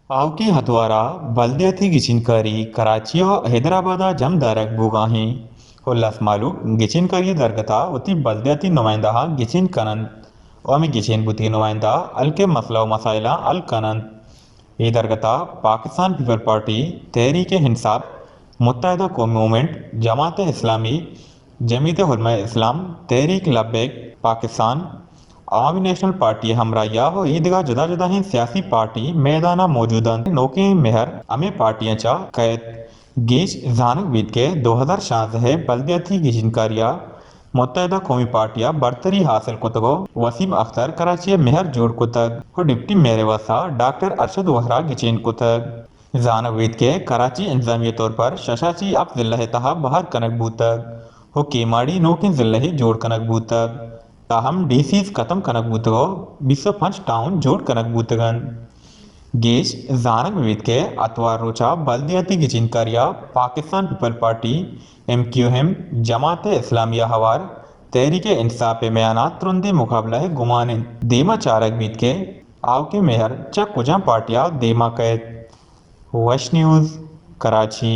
آوکیں اتوار ءَ بلدیاتی گچینکاری کراچی ءُ حیدرآباد ءَ جم دارگ بوگا ایں۔ الس مھلوک گچینکاری ءِ درگت ءَ وتی بلدیاتی نمائندہ ءَ گچین کن اَنت ءُ ھمے گچین بوتگیں نمائندہ ھلکیں مسئلہ ءُ مسائلاں حل کن اَنت۔ اے درگت ءَ پاکستان پیپلز پارٹی، تحریک انصاف، متحدہ قومی موومنٹ، جماعت اسلامی، جمعیت علماء اسلام، تحریک لبیک پاکستان، عوامی نیشنل پارٹی ءِ ھمراھی ءَ ءُ اے دگہ جدا جدائیں سیاسی پارٹی میدان ءَ موجود اَنت۔ نوکیں مھر ھمے پارٹیاں چہ کئیت۔ گیش زانگ بیت کہ دو ھزار شانزدہ ءِ بلدیاتی گچینکاری ءَ متحدہ قومی پارٹی ءَ برتری حاصل کتگ ءُ وسیم اختر کراچی ءَ مھر جوڑ کتگ ءُ ڈپٹی مھر ءِ واستہ ڈاکٹر ارشد وھرا گچین کتگ۔ زانگ بیت کہ کراچی انتظامی طور پر شش ءَ چہ ھپت ضلع ءِ تہا بھر کنگ بوتگ ءُ کیماڑی نوکیں ضلعے جوڑ کنگ بوتگ، تاھم ڈی سیز ختم کنگ بوتگ ءُ بیست ءُ پنچ ٹاؤن جوڑ کنگ بوتگ اَنت۔ گیش زانگ بہ بیت کہ اتوار روچ ءَ بلدیاتی گچینکاری ءَ Pakistan Peoples Party, M Q M, Jamaat Islami ءَ ھوار تحریک انصاف ءِ میان ءَ ترندیں مقابلہ ءِ گمان اِنت۔ دیما چارگ بیت کہ آوکیں مھر چہ کجام پارٹی ءَ دیما کئیت۔ وش نیوز، کراچی۔